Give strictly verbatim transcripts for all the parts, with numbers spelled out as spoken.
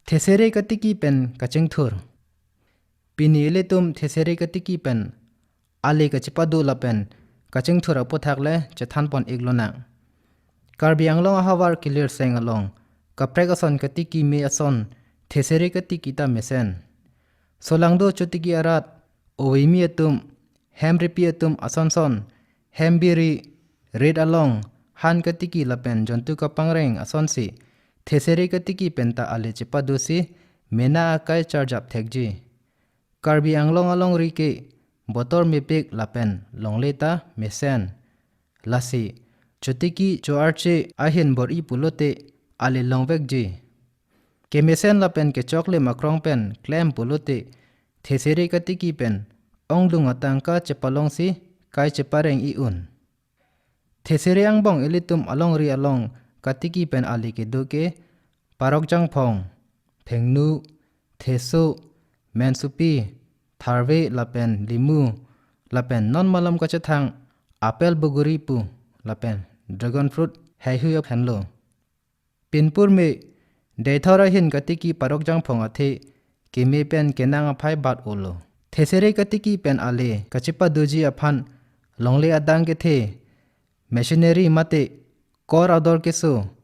Thesere katiki pen kachingthur. Pini ilitum Thesere katiki pen ale kachepado lapen kachingthur aputhak le chethanpon iklonang. Karbi Anglong ahavar kilirseng along kaprek ason katiki me ason Thesere katiki ta mesen. Solangdo chotiki arat, ovimi atum, hemripi atum asonson, hembiri, rit along, han katiki lapen jontu kapangreng asonsi Thesere katiki penta ale chepadosi mena akai charjap thekji. Karbi Anglong alongri ke botor mepik lapen longle ta mesen. Lasi chotiki cho-arche ahin bor-i pulote ale longvekji. Kemesen lapen kechoklim akrong pen klem pulote Thesere katiki pen ongdung atangka chepalongsi kai chepareng i-un. Thesere angbong ilitum alongri along katiki pen ale kedo ke Parok Jangphong, Phengnu, Theso, Mensupi, Tharve lapen Limu, lapen non malom kachethang apple buguri pu lapen dragon fruit heihui aphenlo. Pinpur me, Deithor ahin katiki Parok Jangphong athe keme pen kenang aphai bat olo. Thesere katiki pen ale kachepadoji aphan longle adang kethe, machinery mate kor ador keso,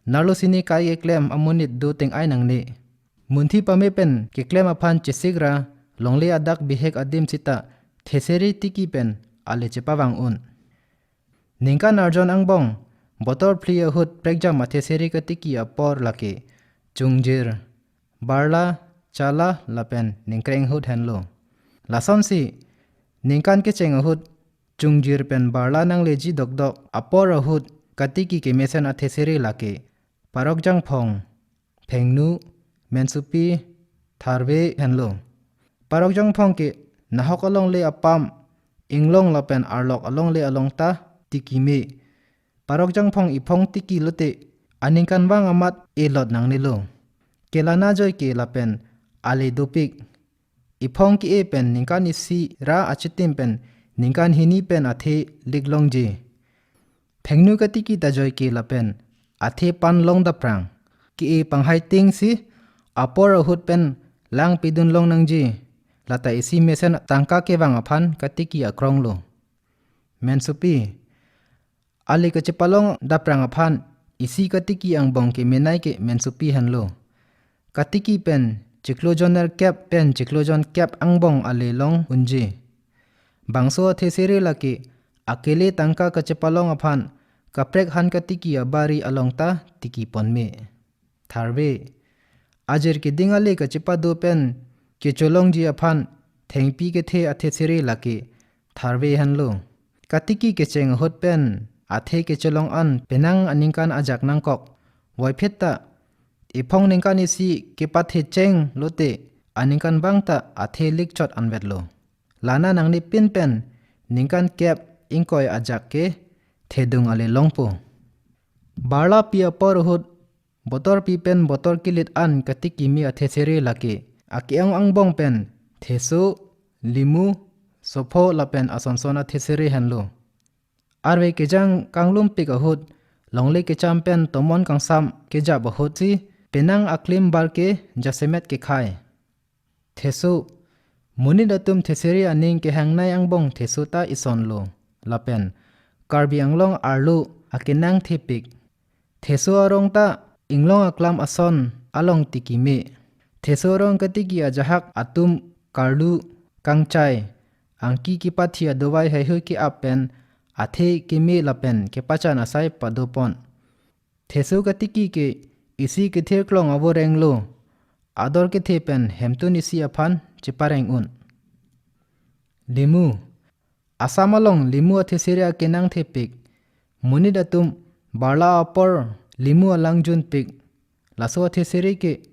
narlo sini kai keklem amonit do teng-ai nangne. Munthi pame pen keklem aphan chesik ra longle adak bihek adim sita Thesere tiki pen ale chepavang un. Ningkan arjon angbong botor phli ahut prekjam athesere katiki apor lake chungjir, barla, chala lapen ningkreng ahut henlo. Lasonsi ningkan kecheng ahut chungjir pen barla nangleji dokdok apor ahut katiki kemesen athesere lake Parok Jangphong, Phengnu, Mensupi, Tharve henlo. Parok Jangphong ke nahok alongle apam, inglong lapen arlok alongle along ta tiki me. Parok Jangphong iphong tiki lote aningkanvang amat e lot nangnelo. Kelana joike lapen ale dopik. Iphong ke-e pen ningkan isi ra achitim pen ningkan hini pen athe liklongji. Phengnu katiki ta joike lapen athe pan long daprang. Ke-e panghai ting si apor ahut pen lang pidun long nangji. Lata isi mesen tangka kevang aphan katiki akrong lo. Mensupi. Ale kachepalong daprang aphan isi katiki angbong kemenei ke Mensupi henlo. Katiki pen chiklo jon nerkep pen chiklo jon kep angbong ale long unji. Bangso athesere lake akele tangka kachepalong aphan kaprek han katiki abari along ta tiki pon me. Tharve. Ajir keding ale kachepado pen kecholongji aphan thengpi kethe athesere lake Tharve henlo. Katiki kecheng ahut pen athe kecholong an penang aningkan ajak nangkok. Voiphit ta iphong ningkan isi kepathe cheng lote aningkanvang ta athe likchot anvetlo. Lana nangnepin pen ningkan kep ingkoi ajak ke thedung ale longpo. Barla pi apor ahut botor pi pen botor kilit an katiki me athesere lake ake-ong angbong pen Theso, Limu, Sopho lapen asonson athesere henlo. Arve kejang kanglumpik ahut longle kecham pen tomon kangsam kejap ahut si penang aklim bar ke jasemet kekhai. Theso, monit atum thesere aning kehangnei angbong Theso ta isonlo. Lapen Karbi Anglong arlo akenang thepik. Theso arong ta inglong aklam ason along tiki me. Theso arong katiki ajahak atum karlu, kangchai, angki kepathi adovai heihui ke-ap pen athe keme lapen kepachan asai padopon. Theso katiki ke isi kethirklong avoreng lo. Ador kethe pen hemtun isi aphan chepareng un. Limu. Assam along Limu athesere akenang thepik. Monit atum barla apor Limu alang junpik. Laso athesere ke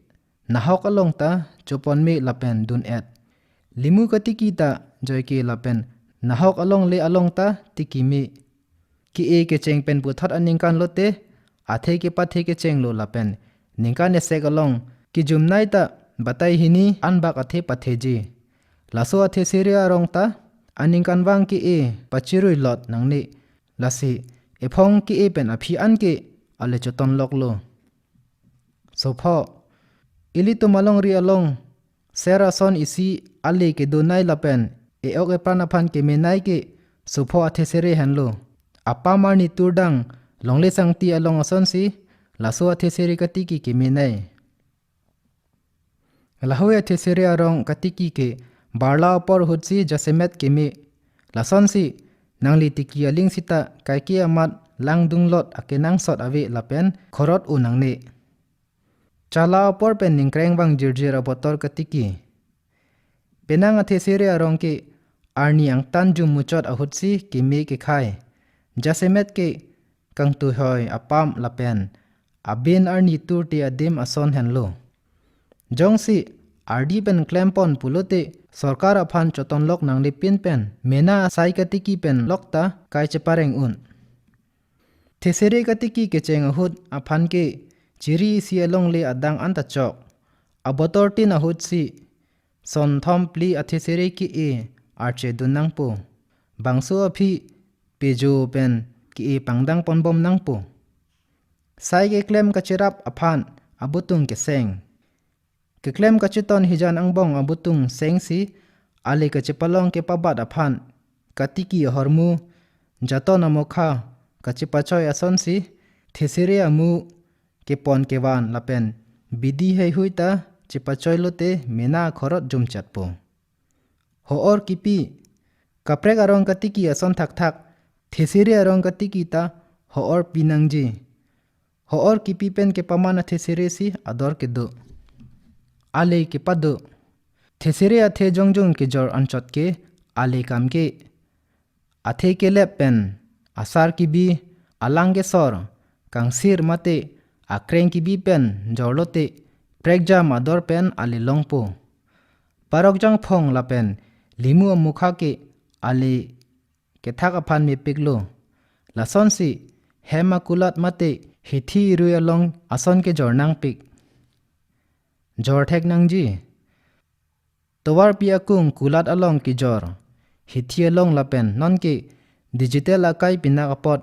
nahok along ta chopon me lapen dun-et. Limu katiki ta joike lapen nahok alongle along ta tiki me. Ke-e kecheng pen puthot aningkan lote athe kepathe kecheng lo lapen ningkan esek along kejumnei ta batai hini anbak athe patheji. Laso athesere arong ta aningkanvang ke-e pachirui lot nangne. Lasi ephong ke-e pen aphi an ke ale choton loklo. Sopho. Ilitum alongri along ser ason isi ale kedonei lapen e-ok epran aphan kemenei ke sopho athesere henlo. Apam arni turdang longle sangti along asonsi laso athesere katiki kemenei. Lahei athesere arong katiki ke barla apor ahutsi jasemet keme. Lasonsi nangli tiki aling sita kaike amat langdunglot akenangsot ave lapen khorot un nangne. Chala apor pen ningkreng vang jirjir abotor katiki. Penang athesere arong ke arni angtan jum muchot ahutsi keme kekhei. Jasemet ke kangtuhoi apam lapen abin arni turti adim ason henlo. Jongsi ardi pen klempon pulote sorkar aphan chotonlok nanglipin pen mena asai katiki pen lokta kai chepareng un. Thesere katiki kecheng ahut aphan ke chiri isi alongle adang anta chok. Abotor tin ahutsi son thom phli athesere ke-e archedun nangpo. Bangso aphi pejo pen ke-e pangdang ponbom nangpo. Sai keklem kacherap aphan abutung keseng. Keklem kacheton hijan angbong abutung sengsi ale kachepalong kepabat aphan katiki ahormu jaton amokha kachepachoi asonsi thesere amu kepon kevan lapen bidi heihui ta chepachoi lote mena khorot jumchatpo. Ho-or kipi. Kaprek arong katiki ason thakthak thesere arong katiki ta ho-or pinangji. Ho-or kipi pen kepaman athesere si ador kedo. Ale kepado. Thesere athe jongjong kejor anchot ke ale kam ke. Athe kelep pen asar kibi, alang kesor, kangsir mate akreng kibi pen jorlote prekjam ador pen ale longpo. Parok jangphong lapen limu amokha ke ale kethak aphan mepiklo. Lasonsi hem akulat mate hithi irui along ason kejor nangpik. Jorthek nangji. Tovarpi akung kulat along kejor hithi along lapen nonke digital akai pinak apot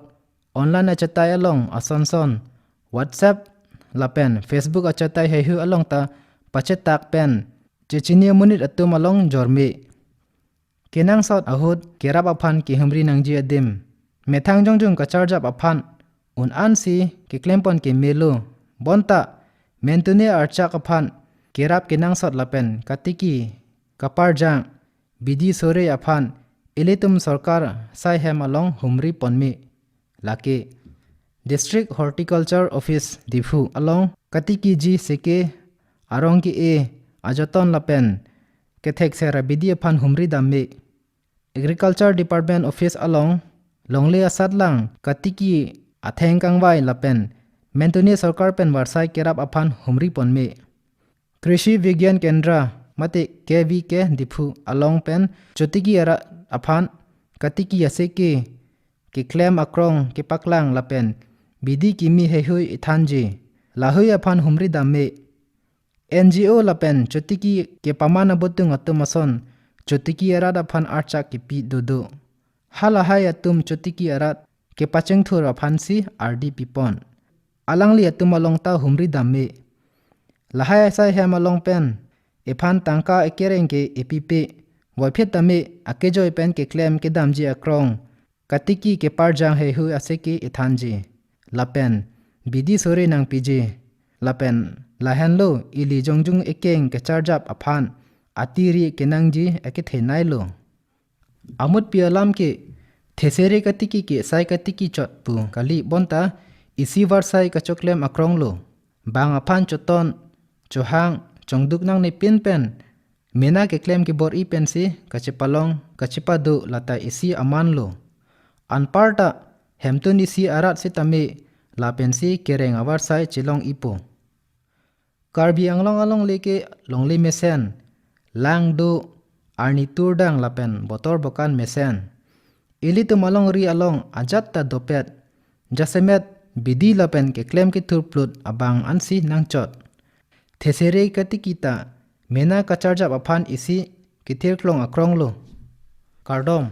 online achatai along asonson WhatsApp lapen Facebook achatai heihui along ta pachetak pen chechini amonit atum along jorme. Kenangsot ahut kerap aphan kehumri nangji adim. Methang jongjong kacharjap aphan un-ansi keklempon kemelo. Bonta mentune archak aphan kerap kenangsot lapen katiki kaparjang bidi sore aphan ilitum sorkar saihem along humri ponme. Lake District Horticulture Office Diphu along katikiji seke arong ke-e ajoton lapen kethek sera bidi aphan humri damme. Agriculture Department Office along longle asatlang katiki atheng kangvai lapen mentune sorkar pen varsai kerap aphan humri ponme. Krishi Vigyan Kendra mate K V K Diphu along pen chotiki arat aphan katiki aseke keklem akrong kepaklang lapen bidi kimi heihui ithanji. Lahei aphan humri damme. N G O lapen chotiki kepaman abutung atum ason chotiki arat aphan archak kipi dodo. Halahai atum chotiki arat kepachengthur aphansi ardi pipon. Alangli atum along ta humri damme. Lahai asai hem along pen ephan tangka ekereng ke epipe. Voiphit tame akejoi pen keklem kedamji akrong katiki keparjang heihui aseke ithanji. Lapen bidi sore nangpiji. Lapen lahenlo ili jongjong ekeng kecharjap aphan atiri kenangji akethe nailo. Amutpi alam ke thesere katiki ke sai katiki chot pu kali bonta isi varsai kachoklem akronglo. Bang aphan choton, chohang, chongduk nangne pin pen mena keklem kebor-i pensi kachepalong kachepado lata isi amanlo. Anparta hemtun isi arat sitame lapensi kereng avarsai chelong-ipo. Karbi Anglong alongle ke longle mesen, lang do, arni turdang lapen botor bokan mesen. Ilitum alongri along ajat ta dopet, jasemet bidi lapen keklem kethurplut abang ansi nangchot. Thesere katiki ta mena kacharjap aphan isi kethirklong akronglo. Kardom.